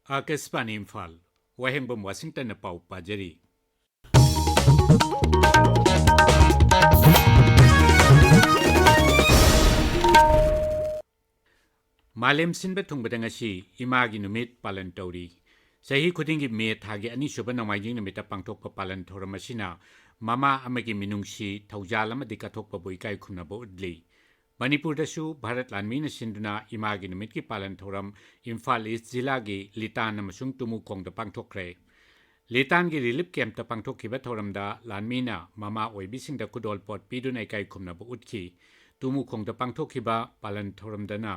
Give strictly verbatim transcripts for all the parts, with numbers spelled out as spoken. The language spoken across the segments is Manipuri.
ꯑꯥꯀꯥꯁꯕꯥꯅꯤ ꯏꯝꯐꯥꯜ, ꯋꯥꯍꯦꯡꯕꯝ ꯋꯥꯁꯤꯡꯇꯟꯅ ꯄꯥꯎ ꯄꯥꯖꯔꯤ꯫ ꯃꯥꯂꯦꯝ ꯁꯤꯟꯕ ꯊꯨꯡꯕꯗ ꯉꯁꯤ ꯏꯃꯥꯒꯤ ꯅꯨꯃꯤꯠ ꯄꯥꯂꯟ ꯇꯧꯔꯤ꯫ ꯆꯍꯤ ꯈꯨꯗꯤꯡꯒꯤ ꯃꯦ ꯊꯥꯒꯤ ꯑꯅꯤꯁꯨꯕ ꯅꯣꯡꯃꯥꯏꯖꯤꯡ ꯅꯨꯃꯤꯠꯇ ꯄꯥꯡꯊꯣꯛꯄ ꯄꯥꯂꯟ ꯊꯧꯔꯝ ꯑꯁꯤꯅ ꯃꯃꯥ ꯑꯃꯒꯤ ꯃꯤꯅꯨꯡꯁꯤ, ꯊꯧꯖꯥꯜ ꯑꯃꯗꯤ ꯀꯠꯊꯣꯛꯄꯕꯨ ꯏꯀꯥꯏ ꯈꯨꯝꯅꯕ ꯎꯠꯂꯤ꯫ ꯃꯅꯤꯄꯨꯔꯗꯁꯨ ꯚꯥꯔꯠ ꯂꯥꯟꯃꯤꯅ ꯁꯤꯟꯗꯨꯅ ꯏꯃꯥꯒꯤ ꯅꯨꯃꯤꯠꯀꯤ ꯄꯥꯂꯟ ꯊꯧꯔꯝ ꯏꯝꯐꯥꯜ ꯏꯁ ꯖꯤꯂꯥꯒꯤ ꯂꯤꯇꯥꯟ ꯑꯃꯁꯨꯡ ꯇꯨꯃꯨꯈꯣꯡꯗ ꯄꯥꯡꯊꯣꯛꯈ꯭ꯔꯦ꯫ ꯂꯤꯇꯥꯟꯒꯤ ꯔꯤꯂꯤꯐ ꯀꯦꯝꯞꯇ ꯄꯥꯡꯊꯣꯛꯈꯤꯕ ꯊꯧꯔꯝꯗ ꯂꯥꯟꯃꯤꯅ ꯃꯃꯥ ꯑꯣꯏꯕꯤꯁꯤꯡꯗ ꯈꯨꯗꯣꯜꯄꯣꯠ ꯄꯤꯗꯨꯅ ꯏꯀꯥꯏ ꯈꯨꯝꯅꯕ ꯎꯠꯈꯤ꯫ ꯇꯨꯃꯨꯈꯣꯡꯗ ꯄꯥꯡꯊꯣꯛꯈꯤꯕ ꯄꯥꯂꯟ ꯊꯧꯔꯝꯗꯅ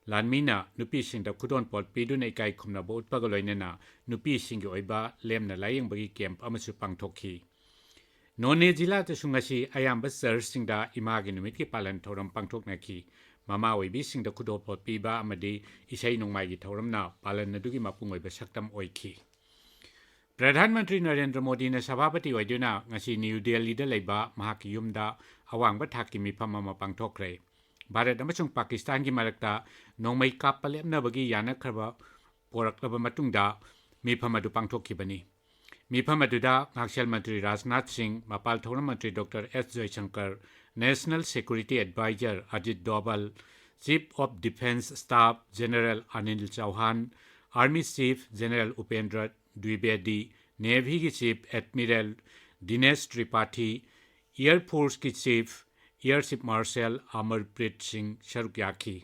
ꯂꯥꯟꯃꯤꯅ ꯅꯨꯄꯤꯁꯤꯡꯗ ꯈꯨꯗꯣꯜꯄꯣꯠ ꯄꯤꯗꯨꯅ ꯏꯀꯥꯏ ꯈꯨꯝꯅꯕ ꯎꯠꯄꯒ ꯂꯣꯏꯅꯅ ꯅꯨꯄꯤꯁꯤꯡꯒꯤ ꯑꯣꯏꯕ ꯂꯦꯝꯅ ꯂꯥꯌꯦꯡꯕꯒꯤ ꯀꯦꯝꯞ ꯑꯃꯁꯨ ꯄꯥꯡꯊꯣꯛꯈꯤ꯫ ꯅꯣꯅꯦ ꯖꯤꯂꯥꯗꯁꯨ ꯉꯁꯤ ꯑꯌꯥꯝꯕ ꯆꯔꯆꯁꯤꯡꯗ ꯏꯃꯥꯒꯤ ꯅꯨꯃꯤꯠꯀꯤ ꯄꯥꯂꯟ ꯊꯧꯔꯝ ꯄꯥꯡꯊꯣꯛꯅꯈꯤ꯫ ꯃꯃꯥ ꯑꯣꯏꯕꯤꯁꯤꯡꯗ ꯈꯨꯗꯣꯜꯄꯣꯠ ꯄꯤꯕ ꯑꯃꯗꯤ ꯏꯁꯩ ꯅꯣꯡꯃꯥꯏꯒꯤ ꯊꯧꯔꯝꯅ ꯄꯥꯂꯟ ꯑꯗꯨꯒꯤ ꯃꯄꯨꯡ ꯑꯣꯏꯕ ꯁꯛꯇꯝ ꯑꯣꯏꯈꯤ꯫ ꯄ꯭ꯔꯙꯥꯟ ꯃꯟꯇ꯭ꯔꯤ ꯅꯔꯦꯟꯗ꯭ꯔ ꯃꯣꯗꯤꯅ ꯁꯚꯥꯄꯇꯤ ꯑꯣꯏꯗꯨꯅ ꯉꯁꯤ ꯅ꯭ꯌꯨ ꯗꯦꯜꯂꯤꯗ ꯂꯩꯕ ꯃꯍꯥꯛꯀꯤ ꯌꯨꯝꯗ ꯑꯋꯥꯡꯕ ꯊꯥꯛꯀꯤ ꯃꯤꯐꯝ ꯑꯃ ꯄꯥꯡꯊꯣꯛꯈ꯭ꯔꯦ꯫ ꯚꯥꯔꯠ ꯑꯃꯁꯨꯡ ꯄꯥꯀꯤꯁꯇꯥꯟꯒꯤ ꯃꯔꯛꯇ ꯅꯣꯡꯃꯩ ꯀꯥꯞꯄ ꯂꯦꯞꯅꯕꯒꯤ ꯌꯥꯅꯈ꯭ꯔꯕ ꯄꯣꯔꯛꯂꯕ ꯃꯇꯨꯡꯗ ꯃꯤꯐꯝ ꯑꯗꯨ ꯄꯥꯡꯊꯣꯛꯈꯤꯕꯅꯤ꯫ ꯃꯤꯐꯝ ꯑꯗꯨꯗ ꯉꯥꯛꯁꯦꯜ ꯃꯟꯇ꯭ꯔꯤ ꯔꯥꯖꯅꯥꯊ ꯁꯤꯡ, ꯃꯄꯥꯜ ꯊꯧꯔꯝ ꯃꯟꯇ꯭ꯔꯤ doctor S ꯖꯌꯁꯪꯀꯔ, National Security Advisor Ajit Doval, Chief of Defence Staff General Anil Chauhan, Army Chief General Upendra Dwivedi, Navy ꯒꯤ Chief Admiral Dinesh Tripathi, Air Force ꯀꯤ Chief Air Chief Marshal Amarpreet Singh ꯁꯔꯨꯛ ꯌꯥꯈꯤ꯫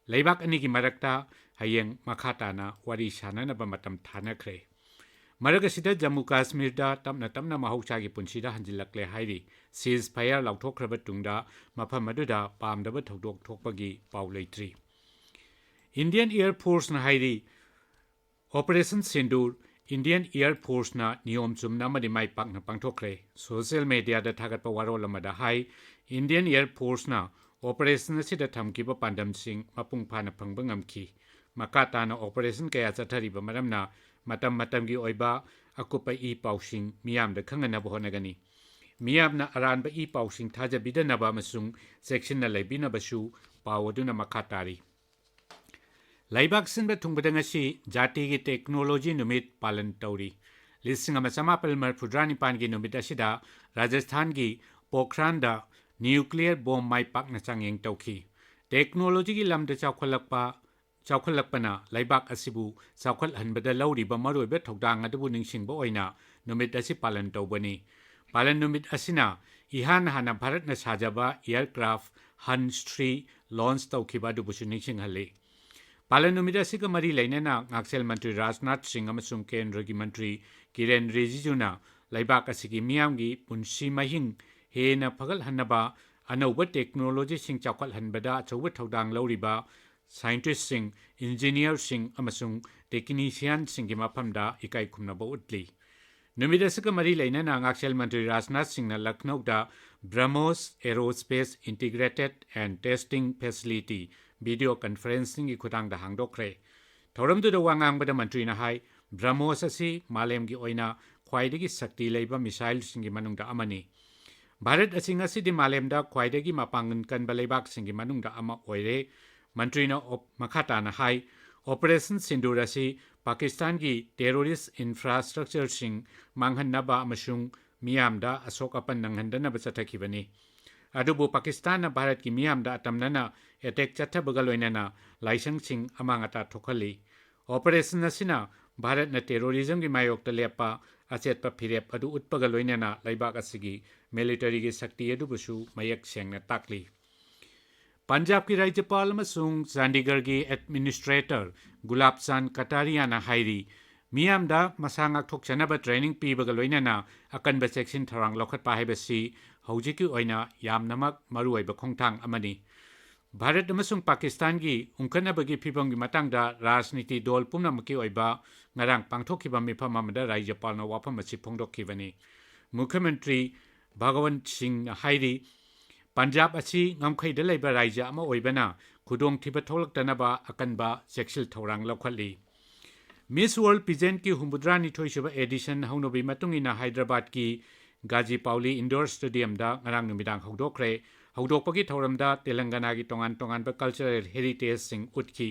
ꯂꯩꯕꯥꯛ ꯑꯅꯤꯒꯤ ꯃꯔꯛꯇ ꯍꯌꯦꯡ ꯃꯈꯥ ꯇꯥꯅ ꯋꯥꯔꯤ ꯁꯥꯅꯅꯕ ꯃꯇꯝ ꯊꯥꯅꯈ꯭ꯔꯦ꯫ ꯃꯔꯛ ꯑꯁꯤꯗ ꯖꯝꯃꯨ ꯀꯥꯁꯃꯤꯔꯗ ꯇꯞꯅ ꯇꯞꯅ ꯃꯍꯧꯁꯥꯒꯤ ꯄꯨꯟꯁꯤꯗ ꯍꯟꯖꯤꯜꯂꯛꯂꯦ ꯍꯥꯏꯔꯤ꯫ ꯁꯤꯖ ꯐꯌꯔ ꯂꯥꯎꯊꯣꯛꯈ꯭ꯔꯕ ꯇꯨꯡꯗ ꯃꯐꯝ ꯑꯗꯨꯗ ꯄꯥꯝꯗꯕ ꯊꯧꯗꯣꯛ ꯊꯣꯛꯄꯒꯤ ꯄꯥꯎ ꯂꯩꯇ꯭ꯔꯤ꯫ ꯏꯟꯗꯤꯌꯟ ꯑꯦꯌꯔ ꯐꯣꯔꯁꯅ ꯍꯥꯏꯔꯤ, ꯑꯣꯄꯔꯦꯁꯟ ꯁꯤꯟꯗꯨꯔ ꯏꯟꯗꯤꯌꯟ ꯑꯦꯌꯔ ꯐꯣꯔꯁꯅ ꯅꯤꯌꯣꯝ ꯆꯨꯝꯅ ꯑꯃꯗꯤ ꯃꯥꯏ ꯄꯥꯛꯅ ꯄꯥꯡꯊꯣꯛꯈ꯭ꯔꯦ꯫ ꯁꯣꯁꯤꯌꯦꯜ ꯃꯦꯗꯤꯌꯥꯗ ꯊꯥꯒꯠꯄ ꯋꯥꯔꯣꯜ ꯑꯃꯗ ꯍꯥꯏ, ꯏꯟꯗꯤꯌꯟ ꯑꯦꯌꯔ ꯐꯣꯔꯁꯅ ꯑꯣꯄꯔꯦꯁꯟ ꯑꯁꯤꯗ ꯊꯝꯈꯤꯕ ꯄꯥꯟꯗꯝꯁꯤꯡ ꯃꯄꯨꯡ ꯐꯥꯅ ꯐꯪꯕ ꯉꯝꯈꯤ꯫ ꯃꯈꯥ ꯇꯥꯅ ꯑꯣꯄꯔꯦꯁꯟ ꯀꯌꯥ ꯆꯠꯊꯔꯤꯕ ꯃꯔꯝꯅ ꯃꯇꯝ ꯃꯇꯝꯒꯤ ꯑꯣꯏꯕ ꯑꯀꯨꯞꯄ ꯏ ꯄꯥꯎꯁꯤꯡ ꯃꯤꯌꯥꯝꯗ ꯈꯪꯍꯟꯅꯕ ꯍꯣꯠꯅꯒꯅꯤ꯫ ꯃꯤꯌꯥꯝꯅ ꯑꯔꯥꯟꯕ ꯏ ꯄꯥꯎꯁꯤꯡ ꯊꯥꯖꯕꯤꯗꯅꯕ ꯑꯃꯁꯨꯡ ꯆꯦꯛꯁꯤꯟꯅ ꯂꯩꯕꯤꯅꯕꯁꯨ ꯄꯥꯎ ꯑꯗꯨꯅ ꯃꯈꯥ ꯇꯥꯔꯤ꯫ ꯂꯩꯕꯥꯛ ꯁꯤꯟꯕ ꯊꯨꯡꯕꯗ ꯉꯁꯤ ꯖꯥꯇꯤꯒꯤ ꯇꯦꯛꯅꯣꯂꯣꯖꯤ ꯅꯨꯃꯤꯠ ꯄꯥꯂꯟ ꯇꯧꯔꯤ꯫ ꯂꯤꯁꯤꯡ ꯑꯃ ꯆꯃꯥꯄꯜ ꯃꯔꯤꯐꯨꯇꯔꯥ ꯅꯤꯄꯥꯟꯒꯤ ꯅꯨꯃꯤꯠ ꯑꯁꯤꯗ ꯔꯥꯖꯁꯊꯥꯟꯒꯤ ꯄꯣꯈ꯭ꯔꯥꯟꯗ ꯅ꯭ꯌꯨꯀ꯭ꯂꯤꯌꯔ ꯕꯣꯝ ꯃꯥꯏ ꯄꯥꯛꯅ ꯆꯥꯡꯌꯦꯡ ꯇꯧꯈꯤ꯫ ꯇꯦꯛꯅꯣꯂꯣꯖꯤꯒꯤ ꯂꯝꯗ ꯆꯥꯎꯈꯠꯂꯛꯄ, ꯆꯥꯎꯈꯠꯂꯛꯄꯅ ꯂꯩꯕꯥꯛ ꯑꯁꯤꯕꯨ ꯆꯥꯎꯈꯠꯍꯟꯕꯗ ꯂꯧꯔꯤꯕ ꯃꯔꯨꯑꯣꯏꯕ ꯊꯧꯗꯥꯡ ꯑꯗꯨꯕꯨ ꯅꯤꯡꯁꯤꯡꯕ ꯑꯣꯏꯅ ꯅꯨꯃꯤꯠ ꯑꯁꯤ ꯄꯥꯂꯟ ꯇꯧꯕꯅꯤ꯫ ꯄꯥꯂꯟ ꯅꯨꯃꯤꯠ ꯑꯁꯤꯅ ꯏꯍꯥꯟ ꯍꯥꯟꯅ ꯚꯥꯔꯠꯅ ꯁꯥꯖꯕ aircraft Hans three launch ꯇꯧꯈꯤꯕ ꯑꯗꯨꯕꯨꯁꯨ ꯅꯤꯡꯁꯤꯡꯍꯜꯂꯤ꯫ ꯄꯥꯂꯟ ꯅꯨꯃꯤꯠ ꯑꯁꯤꯒ ꯃꯔꯤ ꯂꯩꯅꯅ ꯉꯥꯛꯁꯦꯜ ꯃꯟꯇ꯭ꯔꯤ ꯔꯥꯖꯅꯥꯊ ꯁꯤꯡ ꯑꯃꯁꯨꯡ ꯀꯦꯟꯗ꯭ꯔꯒꯤ ꯃꯟꯇ꯭ꯔꯤ ꯀꯤꯔꯦꯟ ꯔꯤꯖꯤꯖꯨꯅ ꯂꯩꯕꯥꯛ ꯑꯁꯤꯒꯤ ꯃꯤꯌꯥꯝꯒꯤ ꯄꯨꯟꯁꯤ ꯃꯍꯤꯡ ꯍꯦꯟꯅ ꯐꯒꯠꯍꯟꯅꯕ ꯑꯅꯧꯕ ꯇꯦꯛꯅꯣꯂꯣꯖꯤꯁꯤꯡ ꯆꯥꯎꯈꯠꯍꯟꯕꯗ ꯑꯆꯧꯕ ꯊꯧꯗꯥꯡ ꯂꯧꯔꯤꯕ ꯁꯥꯏꯟꯇꯤꯁꯁꯤꯡ, ꯏꯟꯖꯤꯅꯤꯌꯔꯁꯤꯡ ꯑꯃꯁꯨꯡ ꯇꯦꯛꯅꯤꯁꯤꯌꯥꯟꯁꯤꯡꯒꯤ ꯃꯐꯝꯗ ꯏꯀꯥꯏ ꯈꯨꯝꯅꯕ ꯎꯠꯂꯤ꯫ ꯅꯨꯃꯤꯠ ꯑꯁꯤꯒ ꯃꯔꯤ ꯂꯩꯅꯅ ꯉꯥꯛꯁꯦꯜ ꯃꯟꯇ꯭ꯔꯤ ꯔꯥꯖꯅꯥꯊ ꯁꯤꯡꯅ ꯂꯈꯅꯧꯗ BrahMos Aerospace Integrated and Testing Facility video conferencingꯒꯤ ꯈꯨꯠꯊꯥꯡꯗ ꯍꯥꯡꯗꯣꯛꯈ꯭ꯔꯦ꯫ ꯊꯧꯔꯝꯗꯨꯗ ꯋꯥ ꯉꯥꯡꯕꯗ ꯃꯟꯇ꯭ꯔꯤꯅ ꯍꯥꯏ, BrahMos ꯑꯁꯤ ꯃꯥꯂꯦꯝꯒꯤ ꯑꯣꯏꯅ ꯈ꯭ꯋꯥꯏꯗꯒꯤ ꯁꯛꯇꯤ ꯂꯩꯕ ꯃꯤꯁꯥꯏꯜꯁꯤꯡꯒꯤ ꯃꯅꯨꯡꯗ ꯑꯃꯅꯤ꯫ ꯚꯥꯔꯠ ꯑꯁꯤ ꯉꯁꯤꯗꯤ ꯃꯥꯂꯦꯝꯗ ꯈ꯭ꯋꯥꯏꯗꯒꯤ ꯃꯄꯥꯡꯒꯜ ꯀꯟꯕ ꯂꯩꯕꯥꯛꯁꯤꯡꯒꯤ ꯃꯅꯨꯡꯗ ꯑꯃ ꯑꯣꯏꯔꯦ꯫ ꯃꯟꯇ꯭ꯔꯤꯅ ꯑꯣꯞ-, ꯃꯈꯥ ꯇꯥꯅ ꯍꯥꯏ, Operation Sindoor ꯑꯁꯤ ꯄꯥꯀꯤꯁꯇꯥꯟꯒꯤ terrorist infrastructureꯁꯤꯡ ꯃꯥꯡꯍꯟꯅꯕ ꯑꯃꯁꯨꯡ ꯃꯤꯌꯥꯝꯗ ꯑꯁꯣꯛ ꯑꯄꯟ ꯅꯪꯍꯟꯗꯅꯕ ꯆꯠꯊꯈꯤꯕꯅꯤ꯫ ꯑꯗꯨꯕꯨ ꯄꯥꯀꯤꯁꯇꯥꯟꯅ ꯚꯥꯔꯠꯀꯤ ꯃꯤꯌꯥꯝꯗ ꯑꯇꯝꯅꯅ attack ꯆꯠꯊꯕꯒ ꯂꯣꯏꯅꯅ ꯂꯥꯏꯁꯪꯁꯤꯡ ꯑꯃꯥꯡ ꯑꯇꯥ ꯊꯣꯛꯍꯜꯂꯤ꯫ Operation ꯑꯁꯤꯅ ꯚꯥꯔꯠꯅ terrorismꯒꯤ ꯃꯥꯌꯣꯛꯇ ꯂꯦꯞꯄ ꯑꯆꯦꯠꯄ ꯐꯤꯔꯦꯞ ꯑꯗꯨ ꯎꯠꯄꯒ ꯂꯣꯏꯅꯅ ꯂꯩꯕꯥꯛ ꯑꯁꯤꯒꯤ militaryꯒꯤ ꯁꯛꯇꯤ ꯑꯗꯨꯕꯨꯁꯨ ꯃꯌꯦꯛ ꯁꯦꯡꯅ ꯇꯥꯛꯂꯤ꯫ ꯄꯟꯖꯥꯕꯀꯤ ꯔꯥꯖ꯭ꯌꯄꯥꯜ ꯑꯃꯁꯨꯡ ꯆꯥꯟꯗꯤꯒꯔꯒꯤ administrator ꯒꯨꯂꯥꯕ ꯆꯥꯟꯗ ꯀꯇꯥꯔꯤꯌꯥꯅ ꯍꯥꯏꯔꯤ, ꯃꯤꯌꯥꯝꯗ ꯃꯁꯥ ꯉꯥꯛꯊꯣꯛꯆꯅꯕ training ꯄꯤꯕꯒ ꯂꯣꯏꯅꯅ ꯑꯀꯟꯕ ꯆꯦꯛꯁꯤꯟ ꯊꯧꯔꯥꯡ ꯂꯧꯈꯠꯄ ꯍꯥꯏꯕꯁꯤ ꯍꯧꯖꯤꯛꯀꯤ ꯑꯣꯏꯅ ꯌꯥꯝꯅꯃꯛ ꯃꯔꯨꯑꯣꯏꯕ ꯈꯣꯡꯊꯥꯡ ꯑꯃꯅꯤ꯫ ꯚꯥꯔꯠ ꯑꯃꯁꯨꯡ ꯄꯥꯀꯤꯁꯇꯥꯟꯒꯤ ꯎꯪꯈꯠꯅꯕꯒꯤ ꯐꯤꯚꯝꯒꯤ ꯃꯇꯥꯡꯗ ꯔꯥꯖꯅꯤꯇꯤ ꯗꯣꯜ ꯄꯨꯝꯅꯃꯛꯀꯤ ꯑꯣꯏꯕ ꯉꯔꯥꯡ ꯄꯥꯡꯊꯣꯛꯈꯤꯕ ꯃꯤꯐꯝ ꯑꯃꯗ ꯔꯥꯖ꯭ꯌꯄꯥꯜꯅ ꯋꯥꯐꯝ ꯑꯁꯤ ꯐꯣꯡꯗꯣꯛꯈꯤꯕꯅꯤ꯫ ꯃꯨꯈ꯭ꯌꯃꯟꯇ꯭ꯔꯤ ꯚꯒꯋꯟꯠ ꯁꯤꯡꯅ ꯍꯥꯏꯔꯤ, ꯄꯟꯖꯥꯕ ꯑꯁꯤ ꯉꯝꯈꯩꯗ ꯂꯩꯕ ꯔꯥꯖ꯭ꯌ ꯑꯃ ꯑꯣꯏꯕꯅ ꯈꯨꯗꯣꯡꯊꯤꯕ ꯊꯣꯛꯂꯛꯇꯅꯕ ꯑꯀꯟꯕ ꯆꯦꯛꯁꯤꯜ ꯊꯧꯔꯥꯡ ꯂꯧꯈꯠꯂꯤ꯫ Miss World pageantꯀꯤ ꯍꯨꯝꯐꯨꯇꯔꯥ ꯅꯤꯊꯣꯏꯁꯨꯕ edition ꯍꯧꯅꯕꯤ ꯃꯇꯨꯡ ꯏꯟꯅ ꯍꯥꯏꯗ꯭ꯔꯕꯥꯗꯀꯤ ꯒꯥꯖꯤꯄꯥꯎꯂꯤ indoor stadiumꯗ ꯉꯔꯥꯡ ꯅꯨꯃꯤꯗꯥꯡ ꯍꯧꯗꯣꯛꯈ꯭ꯔꯦ꯫ ꯍꯧꯗꯣꯛꯄꯒꯤ ꯊꯧꯔꯝꯗ ꯇꯦꯂꯪꯒꯅꯥꯒꯤ ꯇꯣꯉꯥꯟ ꯇꯣꯉꯥꯟꯕ cultural heritageꯁꯤꯡ ꯎꯠꯈꯤ꯫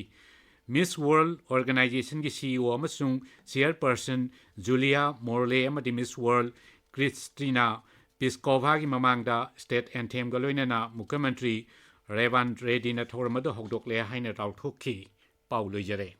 Miss World organizationꯒꯤ CEO ꯑꯃꯁꯨꯡ chairperson Julia Morley ꯑꯃꯗꯤ Miss World Kristina Pliskova ꯒꯤ ꯃꯃꯥꯡꯗ state anthemꯒ ꯂꯣꯏꯅꯅ ꯃꯨꯈ꯭ꯌꯃꯟꯇ꯭ꯔꯤ ꯔꯦꯋꯥꯟꯠ ꯔꯦꯗꯤꯅ ꯊꯧꯔꯝ ꯑꯗꯨ ꯍꯧꯗꯣꯛꯂꯦ ꯍꯥꯏꯅ ꯂꯥꯎꯊꯣꯛꯈꯤ꯫ ꯄꯥꯎ ꯂꯣꯏꯖꯔꯦ꯫